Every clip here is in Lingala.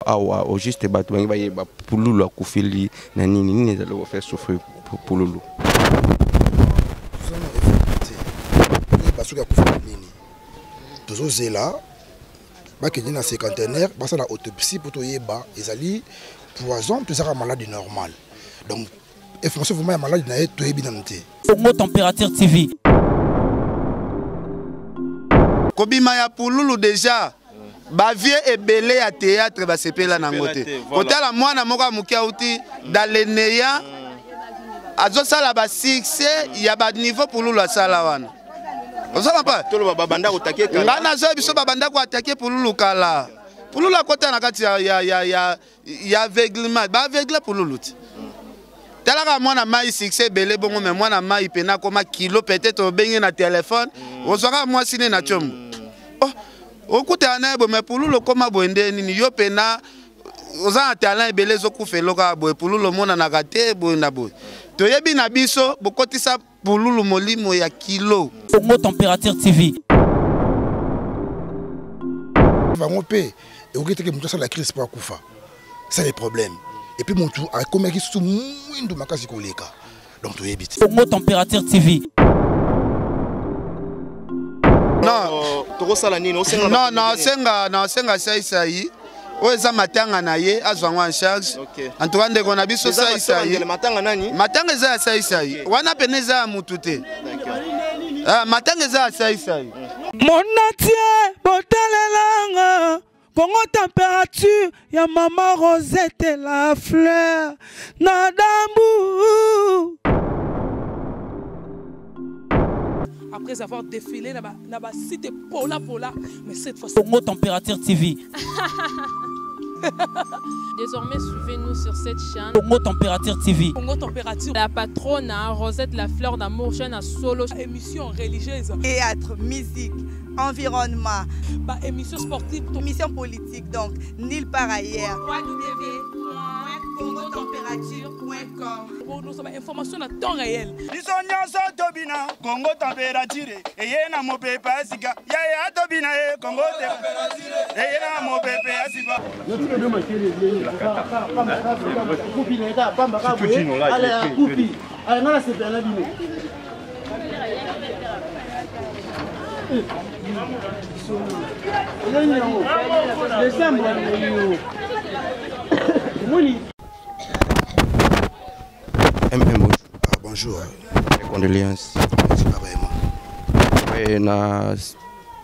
Awa au juste bato bangi bayeba pululu akufeli na nini nini ezali ko faire souffrir pululu. Toyeba soki akufeli nini. Tozozela bakende na cinquantenaire basala autopsie mpo toyeba ezali poison to ezaka maladi normale. Donc information vraiment ya maladi na ye toyebi nanu te. Congo Température TV. Kobima ya pululu deja ba vieux ebele ya théâtre basepela nango te kotala mwana moko ya moke auti dans le néant azosala ba succès ya ba niveau pululu asala wana ozala pa ngai nazoya biso babanda koatake pululu kala pululu akota na kati ya, ya, ya, ya, ya aveuglement baaveugle pululu te talaka mwana mai succès ebele bongo me mwana mai mpena akoma kilo peut-être obenge na telefone mm. ozwaka mwasi ne na tiombo mm. oh, okutana na ye boye me pululu okoma boye nde nini yo mpena oza na talent ebele ezokufa eloko ya boye pululu omonanaka te boye na boye toyebi na biso bokotisa pululu molimo ya kilo. Congo Temperature TV. Bango mpe ekoki teke moto asala crise mpo akufa ça le problème et puis motu akomaki susu mwindu makasi koleka donc toyebi te. Congo Temperature TV. Non, tokosala nini osenga non non osenga na osenga saisai oyo eza matanga na ye azwa yango en charge en tout cas ndeko na biso saisai matanga nani matanga eza ya saisai wana pene eza ya mutu te ah, matanga eza ya saisai monatie botalelanga kongo température ya mama rosette la fleur na dambu après avoir défilé na ba, na ba site pola pola mais cette fois Congo Température TV. Désormais, suivez-nous sur cette chaîne. Congo Température TV. Congo Température. La patronne, hein, Rosette La Fleur d'Amour, chaîne à solo. Émission religieuse. Théâtre, musique, environnement. Bah, émission sportive. Émission politique, donc, nulle part ailleurs. www.congotemperature.com Nous sommes information à temps réel. biso nyonso tobina kongo temperature eye na mopepe ya sika yaya tobina ye kongo eye na mopepe ya sika MM, bonjour. Ah, bonjour. Mes condoléances. Merci pareillement. Ouais, na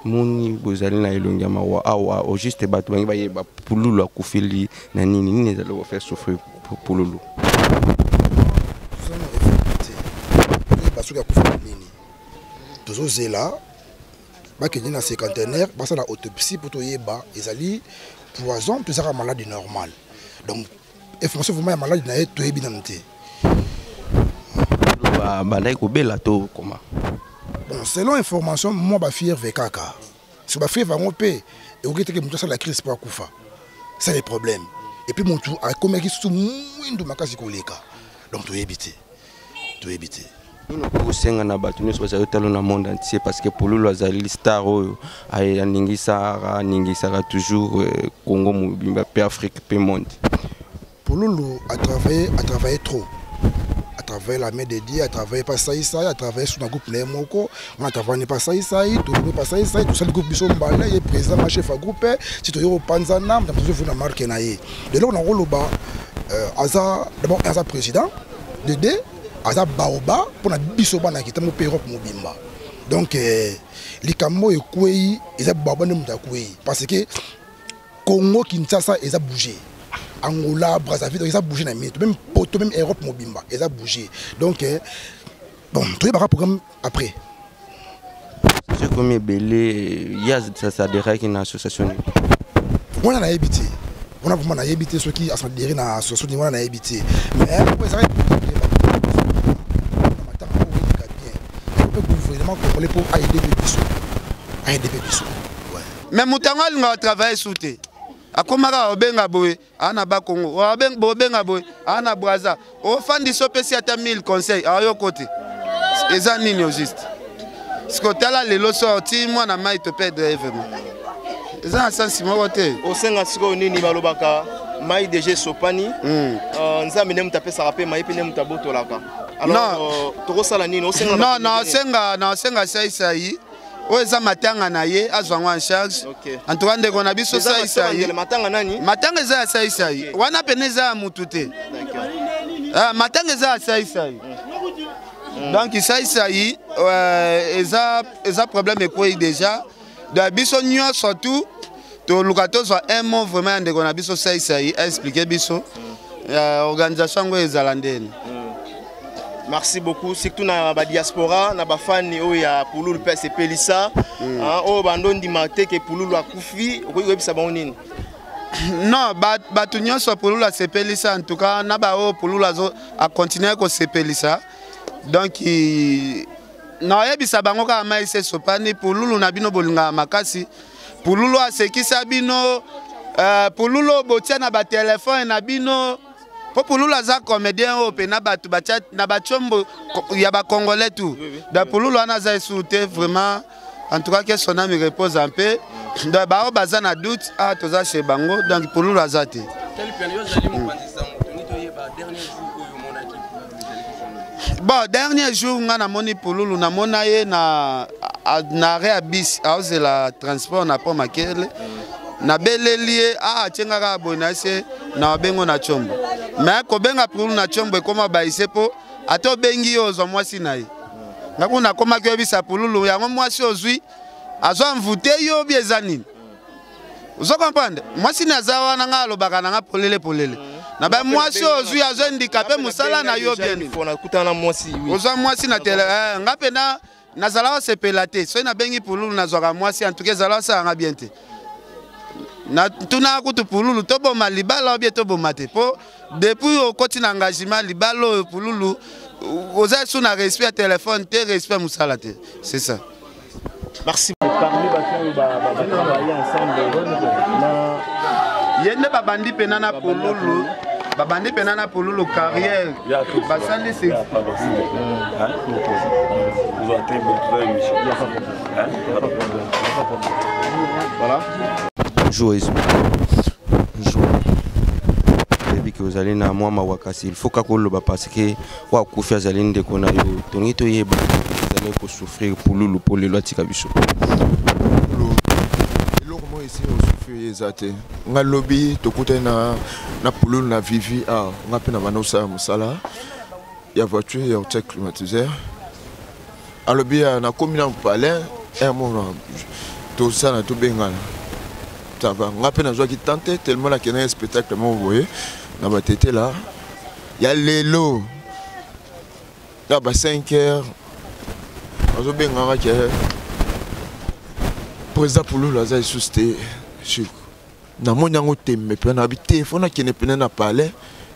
moni bozali na elongi ya mawa awa au juste bato bangi bayeba pululu akufeli na nini nini ezali kofaire souffrir pululu. Toyeba soki akufeli nini tozozela bakende na cinquantenaire basala autopsie mpo toyeba ezali poison to ezaka maladi normale donc information vraiment ya maladi na ye toyebi nanu te. Bandaki kobela to koma? Bon, selon information mwa bafievre kaka so bafievre yango mpe ekoki teke moto asala crise mpo akufa ça le problème et puis motu akomaki susu mwindu makasi koleka donc toyebi te toyebi te. Nini okoki kosenga na bato nyonso bazali kotala na monde entier parce que Pululu azali star oyo aningisaka aningisaka toujours Congo mobimba pe Afrique pe monde. Pululu a travaillé, a travaillé trop. A travaillé la main de Dieu, a travaillé pas ça, ça, a travaillé sur un groupe Moko, on a travaillé pas ça, ça, tout le monde pas ça, ça, tout ça, le groupe Biso Mbala, il est président, ma chef à groupe, si tu es au Panzana, tu as une marque na ye. De là, on a roloba, Aza, d'abord, Aza président, de deux, Aza Baoba, pour la Biso Bana qui est mon Europe Mobimba. Donc, likambo ekwei, eza Baoba nde moto akwei. Parce que Congo, Kinshasa, eza bougé. Angola, Brazzaville, donc eza bougé na minute. Même Poto, même Europe Mobimba, eza bougé. Donc, bon, tu vois, programme après. C'est comme ebele, il y a ça, ça adhéré à une association. Moi, on a évité. On a vraiment évité ceux qui adhéré dans l'association, on a évité. Mais pourquoi ça gouvernement congolais pour aider les aider les ouais. Mais moto yango alingaka travailler sous te. Akomaka obenga boye, ana ba Congo, obenga boye, ana Brazza. Ofandi so pesi ata 1000 conseils, ayo kote. Eza nini au juste? Siko tala lelo sorti mwana mai to perdre vraiment. Eza na sensi moko te. Osenga sikoyo nini? Balobaka mai deja esopani. Nzambe nde moto apesaka mpe mai, mpe nde moto abotolaka. Alors tokosala nini? Osenga Non, naosenga, naosenga Saisai, oyo eza matanga na ye, azwa yango en charge. En tout cas, ndeko na biso Saisai. Matanga nani? Matanga eza ya Saisai wana, pene eza ya mutu te. Ah, matanga eza ya Saisai. Donc Saisai, eza problème ekwei déjà. Donc biso nyonso tu toluka tozwa un mot vraiment ya ndeko na biso Saisai, aexpliquer biso organisation yango ezala ndeni. Merci beaucoup, surtout na badiaspora, na bafani oyo ya Pululu mpe asepelisa, oyo bando ndima te ke Pululu akufi. Okoki koyebisa bango nini? Non, bato nyonso Pululu asepelisa, en tout cas na baoyo Pululu acontinuer kosepelisa, donc naoyebisa bango kaka mai se esopani. Pululu na bino bolingaka makasi, Pululu asekisa bino, Pululu oyo botia na batelefone na bino, mpo Pululu aza comédien oyo mpe na bato batia na batiombo ya bacongolais tout. Donc Pululu wana aza esusu te vraiment. En tout cas, que son âme repose en paix. Donc bao baza na doute, ah, toza chez bango. Donc Pululu aza te. Quel piano yo ozali mopanzi sango, tolingi toyeba dernier jour oyo omonaki Pululu ezalaki? Bon, dernier jour nga namoni Pululu, namona ye na arrêt ya bus, aozela transport na pont Makele. Nabeleli ye, a atie nga kaka boye na se na babengo na Tshombo. Mais kobenga Pululu na Tshombo ekóma bayise, mpo ata obengi ye, ozwa mwasi na ye. Nga kuna nakomaki oyebisa Pululu yango, mwasi ozwi azwa mvute yo obi eza nini? Ozo comprendre, mwasi ni aza wana. Nga alobaka na nga polele polele na ba mwasi oyo ozwi azo handicapé, mosala na yo bien nini? Nakutana na mwasi, oui. Ozwa mwasi na tele. Nga mpena nazalaka osepela te soki nabengi Pululu, nazwaka mwasi. En tout cas, ezala osalanga bien te. Natunaka kutu Pululu, toboma libala obie toboma te? Mpo depuis okoti na engagement libala oyo, Pululu, oza su na respect ya telefone te, respect mosala te, c'est ça. Merci. Parmi bato oyo batravaille ensemble na Ye nde babandi mpena na Pululu, babandi mpena na Pululu carrière, basali. Si Voilà. Bonjour Ezo. Bonjour. Oyebi ke ozali na mwa mawa, kasi il faut kaka oloba parce que oyo akufi azali ndeko na yo. Tolingi toyeba ozali kosouffrir Pululu mpo lelo atika biso. Eloko moko esi osouffrir eza te. Nga lobi tokutani na Pululu na Vivi awa. Nga mpe na banda kosala mosala ya voiture ya kotia climatiseur. Alobi nakomi na palais air moko, tosala, tobengana, ça va. Nga mpe nazwaki temps te, tellement nakendaki spectacle moko boye na batetela ya lelo na ba 5 heures. Bazobengaka ke président Pululu aza lisusu te. Chiko, namoni yango tembe mpe nabi te, fo nakende pene na palais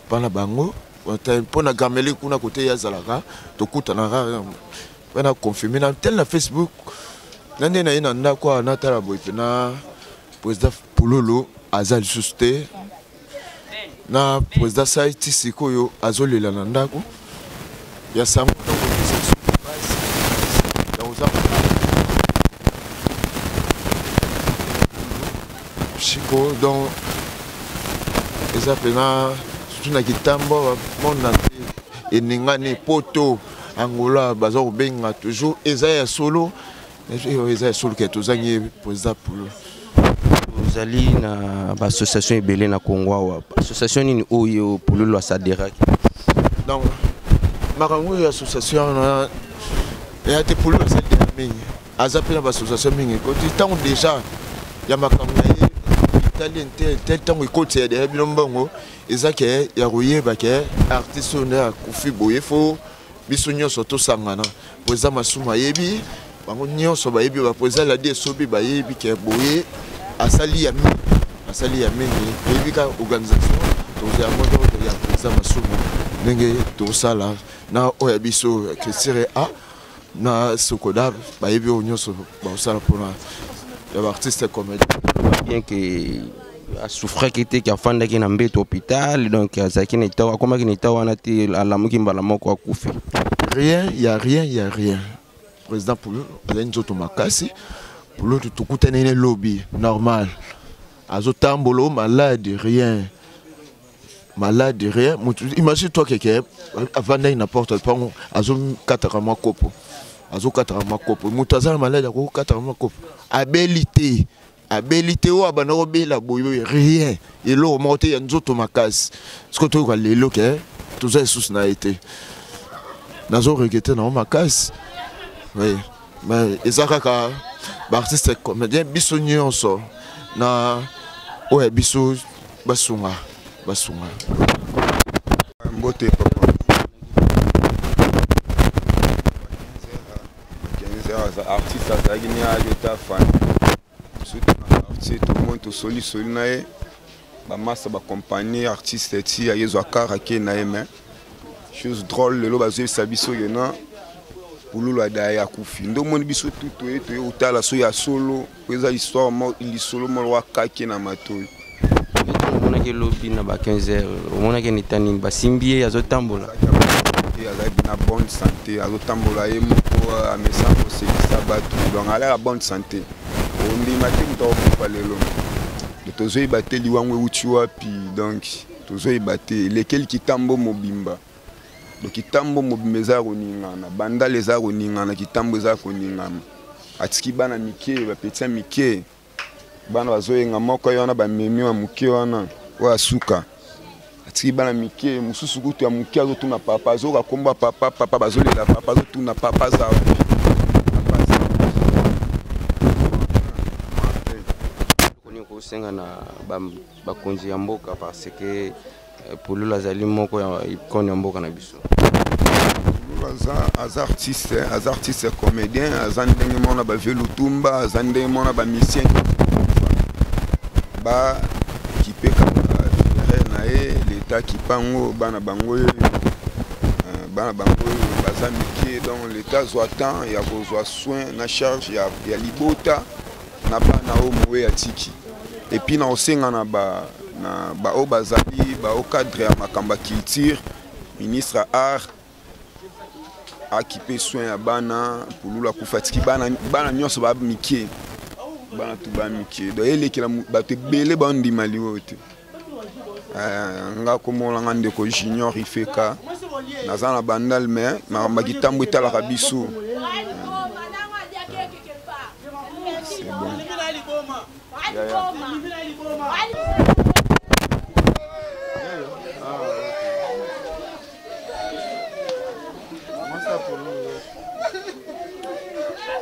mpa na bango, mpo na gameli kuna kote ye azalaka, tokutanaka mpe na confirme na tel na Facebook na nde na ye na ndako awa. Natala boye mpena président Pululu aza lisusu te, na président Sai ti sikoyo azolela na ndako ya sango. Ntango ya koza siko, donc eza mpena surtout na kitambo, monde entier eningani, Poto, Angola, baza kobenga toujours. Eza ya solo, eza ya solo ke tozangi président Pululu. Ozali na baassociation ebele na Congo awa. Association nini oyo Pululu aadhéraki? Donc makambo oyo, association wana eya te. Pululu azali deya mingi, aza mpe na baassociation mingi. Ekoti ntango déjà ya makambo na ye etali te te. Ntango ekoti ya deya bino mbongo, eza ke ya koyeba ke artiste oyo nde akufi boye, fo biso nyonso tosangana. Po eza masumu, ayebi bango nyonso, bayebi baprésident Ladi Esobi, bayebi ke boye asali ya mingi, asali ya mingi. Toyebi kaka organisation tozwa yango ya président Masumu, ndenge tosala na oyo ya biso Christire a na Sokoda, bayebi oyo nyonso bakosala mpona ya baartiste comédien. Bien que asouffraki te, ke afandaki na mbeto hôpital, donc azalaki na état, akomaki na état wana te, alamuki mbala moko akufi. Rien, ya rien, ya rien. Président Pulu azali nzoto makasi. Pululu tokutani ne lobi normal azotambola o malade rien malade rien mutu imagine toi keke avandaki na porte mpango azokataka mwa kopo azokataka mwa kopo moto aza na malade akokataka mwa kopo abeli te abeli te oyo abanda kobela boye rien eloko moko te ya nzoto makasi sikoyo toyoka lelo ke toza lisusu na ye te nazo regrete nango makasi oui mais eza kaka baartiste comédien biso nyonso na oyo ya biso basunga basunga mbote papa 15 artiste azalaki ni ayaki ta fani soki na quartier tomoni tosolisoli na ye bamasa bacompagnie artiste ti ayezwa kar ake na ye mais chose drôle lelo bazoyebisa biso ke na pululu adaye akufi nde omoni biso tu toye toye kotala so ya solo po eza histoire lisolo moko wakake na matoi omonaki lobi na ba 15 heures omonaki neta nini basimbi ye azotambola azalaki na bonne santé azotambola ye moko amesana kosekisa bato donc alaka bonne santé ondima te moto akokufa lelo tozoyeba te liwango euti wapi donc tozoyeba te elekeli kitambo mobimba donc kitambo mobimba eza ya koningana bandala eza ya koningana kitambo eza ya koningana atiki bana mike bapeti ya mike bana bazoyenga moko ye wana bamemi ya moke wana oyo asuka atiki bana mike mosusu kutu ya moke azotuna papa azoyoka nkombo ya papa papa bazolela papa azotuna papa aza wapi kosenga na bakonzi ya mboka parce que euh, pululu azali moko ya icone ya mboka na biso pululu aza, aza artiste aza artiste comédien aza ndenge moko na bavie lutumba aza ndenge moko na bamisien bakipe kaka funéraire na ye leta akipa yango bana bango oyo euh, bana bango oyo baza mike donc leta azwa temps ya kozwa soin na charge ya, ya libota na bana oyo mowe atiki epuis na kosenga na ba na baoyo bazali bao cadre ya makambo ya culture ministre ya art akipe soin ya bana pululu akufa atiki bana, bana nyonso ba mike bana tu ba mike donc elekela bato ebele bandima liwo te eh, nga komona nga ndeko junior ifeka naza na bandal mais makambo ya kitambo etalaka biso C'est bon. Yaya.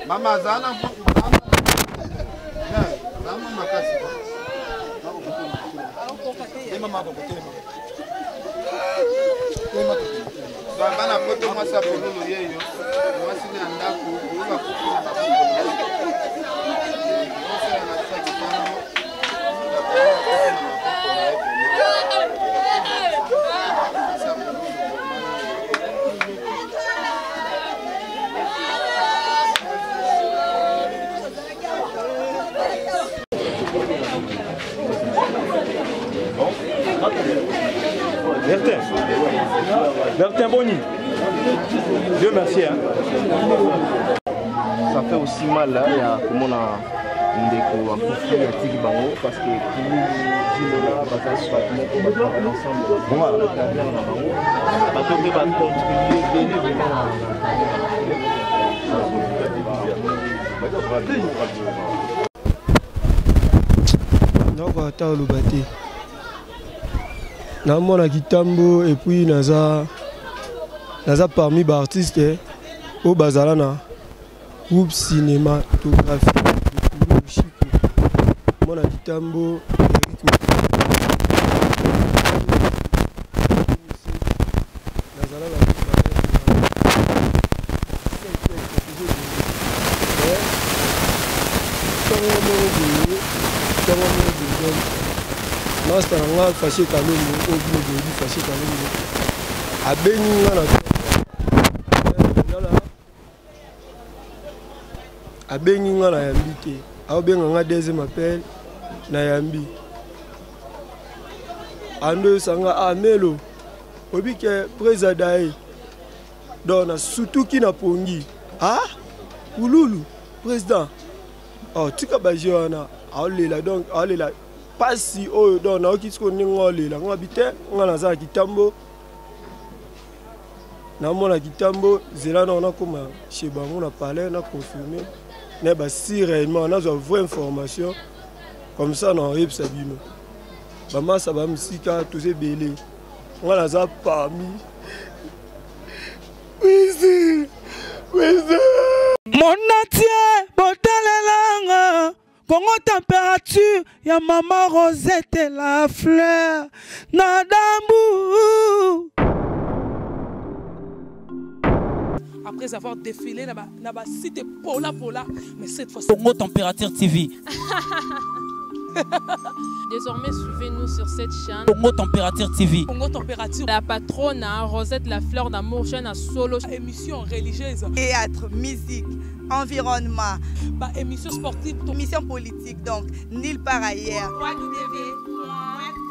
Mama zana zana makasi. Bana poto mwasi ya pololo yeyo mwasi na ndako oyoka kufi na Bertin. Bertin Boni. Dieu merci. Hein. Ça fait aussi mal, hein, il y a comment on a ndeko akufi atiki bango parce que jinola bazali bato moko batravaille ensemble carrière na bango bato mpe bacontribue ebele vraiment nakoka ata oloba te namona kitambo epuis naza naza parmi baartiste oyo bazala na groupe cinématographique de Kulu Chico mwana kitambo Eric nazala na ntongo moko boye ntongo moko boye donc masta na nga fache kalombo oyo bino boyebi fache kalombo abengi nga na abengi nga na yambi te aobenga nga deuxième appel na yambi andoyesa nga amelo ah, oyebi ke presa daye donc nasutuki na pongi ah pululu président Oh, tika baje wana aolela donc aolela pasi oyo donc nayoki sikoyo ndenge aolela nga bi te nga naza na kitambo namona kitambo zela nao nakoma chez bango na palais na confirme na basi réellement nazwa vraie information comme ça naoyebisa bino bamasa bamisika toza ebele nga naza parmi wisi wisi Monatie botalelanga Congo température ya mama Rosette la fleur na dambu. Après avoir défilé na ba, na ba site pola pola, mais cette fois Congo Température TV. Désormais, suivez-nous sur cette chaîne. Congo Température TV. Congo Température. La patronne, hein, Rosette La Fleur d'Amour, chaîne à solo. Émission religieuse. Théâtre, musique, environnement. Bah, émission sportive. Émission politique, donc, nulle part ailleurs.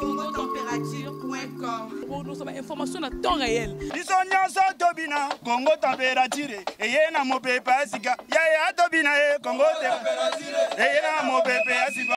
www.congotemperature.com Nous sommes information à temps réel. Biso nyonso tobina Congo température eye na mopepe ya sika yaya tobina ye Congo température eye na mopepe ya sika.